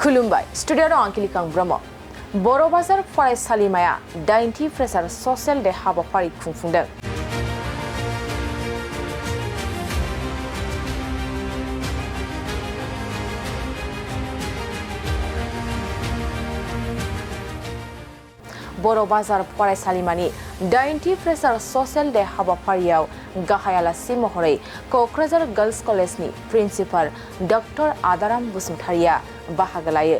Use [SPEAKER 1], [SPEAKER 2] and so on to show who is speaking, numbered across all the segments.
[SPEAKER 1] खुलुमबाय स्टुडिय'आव आंकिलिकां Brahma बर'ब फरायसालिमाया 8थि freshers social day हाबाफारि खुंफुंदों। बर'ब फरायसालिमानि 8थि फ्रेशार्स स'शियेल डे हाबाफारियाव गाहाय आलासि महरै क'क्राझार गार्ल्स कलेजनि प्रिन्सिपाल डक्टर आदाराम बसुमतारिया बाहागो लायो।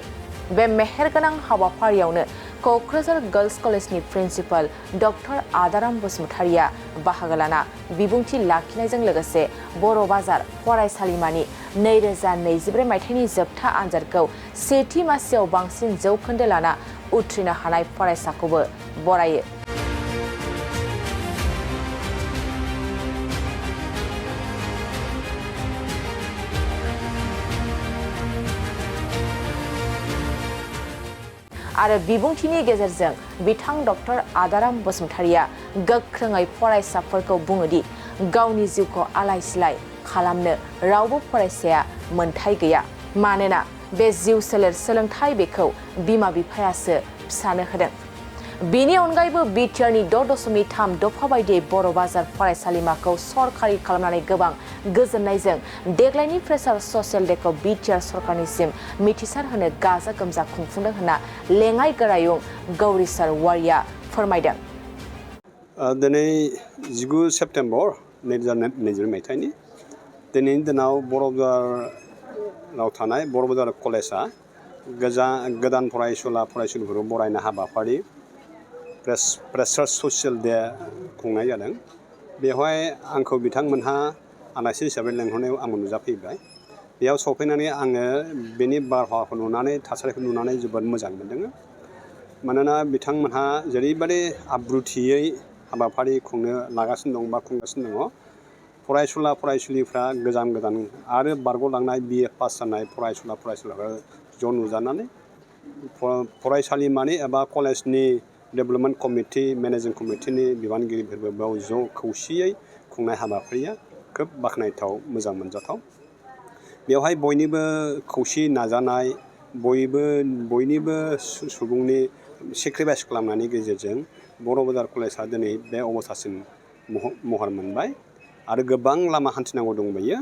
[SPEAKER 1] बे मेहेरगोनां हाबाफारियावनो क'क्राझार गार्ल्स कलेजनि प्रिन्सिपाल डक्टर आदाराम बसुमतारिया बाहागो लाना बिबुंथि लाखिनायजों लोगोसे बर'ब फरायसालिमानि 2024 मायथाइनि जोबथा आनजादखौ सेथि मासियाव बांसिन जौखोन्दो लाना उथ्रिनो हानाय फरायसाखौबो बरायो। आरो बिबुंथिनि गेजेरजों बिथां डक्टर आदाराम बसुमतारिया गोख्रोङै फरायसाफोरखौ बुङोदि गावनि जिउखौ आलाय-सिलाय खालामनो रावबो फरायसाया मोन्थाय गैया। मानोना बे जिउ सोलेर सोलोंथाइ बेखौ बिमा-बिफायासो फिसानो होदों। बेनि अनगायैबो बिटिआरनि 6.3 दफा बायदियै बर'ब फरायसालिमाखौ सरकारि खालामनानै गोबां गोजोननायजों देग्लायनि फ्रेशार्स स'शियेल डेखौ बिटिआर सरकारनिसिम मिथिसार होनो गाजा गोमजा खुंफुंदों होनना लेङाइ गोरायुं गौरिसार वारिया फोरमायदों।
[SPEAKER 2] दिनै 19 सेप्तेम्बर 2020 मायथाइनि दिनैनि दिनाव बर'बाजाराव थानाय बर'बाजार कलेजआ गोदान फरायसुलिफोरखौ बरायनो हाबाफारि फ्रेशार्स स'शियेल डे खुंनाय जादों। बेवहाय आंखौ बिथांमोनहा आलासि हिसाबै लेंहरनायाव आंबो नुजाफैबाय। बेयाव सफैनानै आङो बेनि बारहावाखौ नुनानै थासारिखौ नुनानै जोबोद मोजां मोनदों। मानोना बिथांमोनहा जेरैबायदि आब्रुथियै हाबाफारि खुंनो लागासिनो दं बा खुंगासिनो दङ। फरायसुलिफ्रा गोजान आरो बारग'लांनाय BA पास जानाय फरायसुलिफोरा ज' नुजानानै फरायसालिमानि एबा कलेजनि डेभेलपमेन्ट कमिटि मेनेजिं कमिटिनि बिबानगिरिफोरबो बेयाव ज' खौसेयै खुंनाय हाबाफारिया खोब बाख्नायथाव मोजां मोनजाथाव। बेवहाय बयनिबो खौसे नाजानाय बयनिबो सुबुंनि सेक्रिफाइस खालामनायनि गेजेरजों बर'ब कलेजआ दिनै बे अबस्थासिम महर मोनबाय आरो गोबां लामा हान्थिनांगौ दंबायो।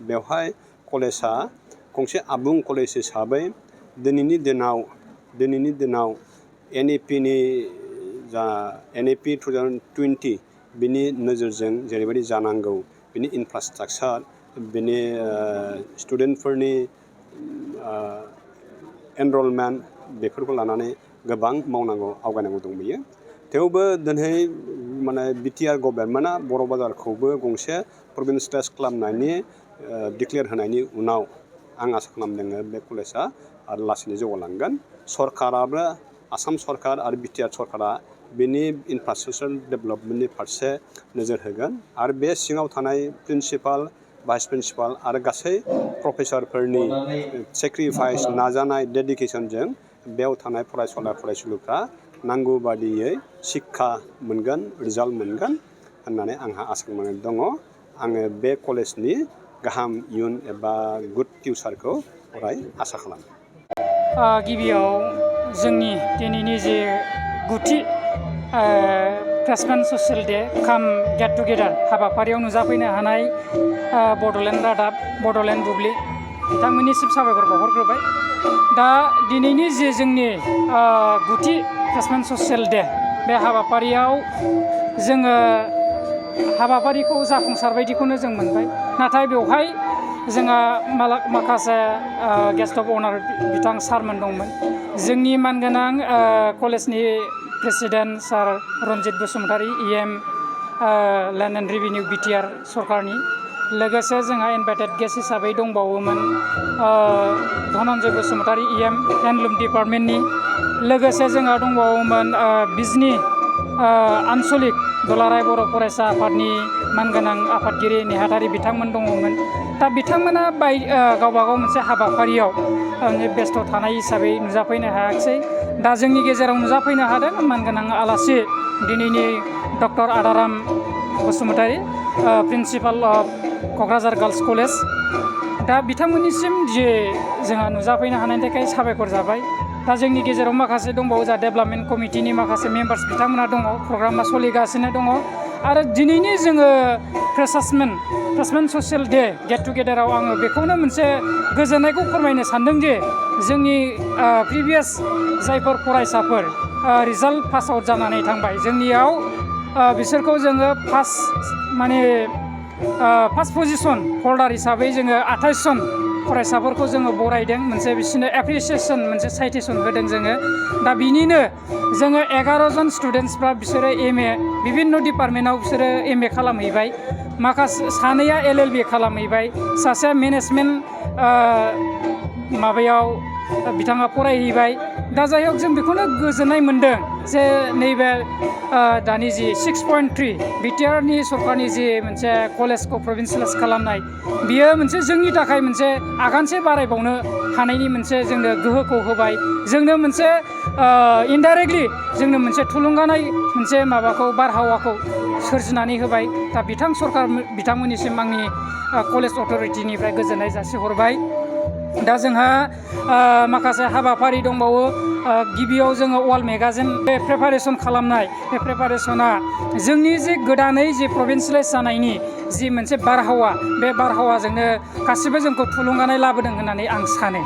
[SPEAKER 2] बेवहाय कलेजआ गंसे आबुं कलेज हिसाबै दिनैनि दिनाव NEPनि जा NEP 2020 बिनि नोजोरजों जेरैबायदि जानांगौ बिनि इनफ्रास्ट्राक्चार बिनि स्टुडेन्टफोरनि एनरलमेन्ट बेफोरखौ लानानै गोबां आवगायनांगौ दंबायो। थेवबो दिनै बिटिआर गभर्नमेन्टआ बर'बाजारखौबो गंसे प्रभिन्सियेलाइज खालामनायनि डिक्लेयार होनायनि उनाव आं आसा खालामदों बे कलेजआ आरो लासैनो जौगालांगोन। सरकाराबो आसाम सरकार आरो बिटिआर सरकारा बेनि इनफ्रास्ट्राक्चार डेभेलपमेन्टनि फारसे नोजोर होगोन आरो बे सिङाव थानाय प्रिन्सिपाल भाइस प्रिन्सिपाल आरो गासै प्रफेसारफोरनि सेक्रिफाइस नाजानाय डेडिकेसनजों बेयाव थानाय फरायसुलिफ्रा नांगौ बादियै शिक्षा मोनगोन रिजाल्ट मोनगोन होननानै आंहा आसा खालामनानै दङ। आङो बे कलेजनि गाहाम इयुन एबा गुड फिउचारखौ अराय आसा खालामो।
[SPEAKER 3] गिबियाव जोंनि दिनैनि जे गुथि फ्रेशमेन स'शियेल डे काम गेट टुगेदार हाबाफारियाव नुजाफैनो हानाय बड'लेण्ड रादाब बड'लेण्ड बुब्लि बिथांमोननिसिम साबायखर बावहरग्रोबाय। दा दिनैनि जे जोंनि गुथि फ्रेशमेन स'शियेल डे बे हाबाफारियाव जोङो हाबाफारिखौ जाफुंसार बायदिखौनो जों मोनबाय। नाथाय बेवहाय जोंहा माखासे गेस्ट अफ अनार बिथां सारमोन दंमोन। जोंनि मानगोनां कलेजनि president sir Ranjit Basumatary EM land and revenue BTR सरकारनि लोगोसे जोंहा इनभाइटेड गेस्ट हिसाबै दंबावोमोन धनन्जय बसुमतारि EM हेन्डलुम डिपार्टमेन्टनि लोगोसे जोंहा दंबावोमोन बिजनि आनसलिक दुलाराय बर' फरायसा आफादनि मानगोनां आफादगिरि नेहाथारि बिथांमोन दङमोन। दा बिथांमोना गावबागाव मोनसे हाबाफारियाव बेस्थ' थानाय हिसाबै नुजाफैनो हायाखिसै। दा जोंनि गेजेराव नुजाफैनो हादों मानगोनां आलासि दिनैनि doctor Adaram Basumatary principal of Kokrajhar girls college. दा बिथांमोननिसिम जे जोंहा नुजाफैनो हानायनि थाखाय साबायखर जाबाय। दा जोंनि गेजेराव माखासे दंबावो जा डेभेलपमेन्ट कमिटिनि माखासे मेम्बार्स बिथांमोना दङ, प्रग्रामा सोलिगासिनो दङ। आरो दिनैनि जोङो फ्रेशमेन ससियेल डे गेट टुगेदाराव आङो बेखौनो मोनसे गोजोननायखौ फोरमायनो सानदों जे जोंनि प्रिभियास जायफोर फरायसाफोर रिजाल्ट पास आउट जानानै थांबाय जोंनियाव बिसोरखौ जोङो फार्स्ट पजिसन हल्डार हिसाबै जोङो 28 जन फरायसाफोरखौ जोङो बरायदों, मोनसे बिसोरनो एप्रिसिएसन मोनसे साइटेसन होदों जोङो। दा बिनिनो जोङो 11 जन स्टुडेन्टसफ्रा बिसोरो MA बिभिन्न डिपार्टमेन्टआव बिसोरो MA खालामहैबाय, माखासे सानैया LLB खालामहैबाय, सासेया मेनेजमेन्ट माबायाव बिथाङा फरायहैबाय। दा जाय हक जों बेखौनो गोजोननाय मोनदों जे नैबे दानि जि 6.3 बिटिआरनि सरकारनि जि मोनसे कलेजखौ प्रभिन्सियेलाइज खालामनाय, बियो मोनसे जोंनि थाखाय मोनसे आगानसे बारायबावनो हानायनि मोनसे जोंनो गोहोखौ होबाय, जोंनो मोनसे इनडाइरेक्टलि जोंनो मोनसे थुलुंगानाय मोनसे माबाखौ बारहावाखौ सोरजिनानै होबाय। दा बिथांमोननिसिम आंनि कलेज अथ'रिटिनिफ्राय गोजोननाय जासिहरबाय। दा जोंहा माखासे हाबाफारि दंबावो। गिबियाव जोङो वाल मेगाजिन बे प्रिपारेसन खालामनाय, बे प्रिपारेसना जोंनि जे गोदानै जे प्रभिन्सियेलाइज जानायनि जि मोनसे बारहावा, बे बारहावाजोंनो गासिबो जोंखौ थुलुंगानाय लाबोदों होननानै आं सानो।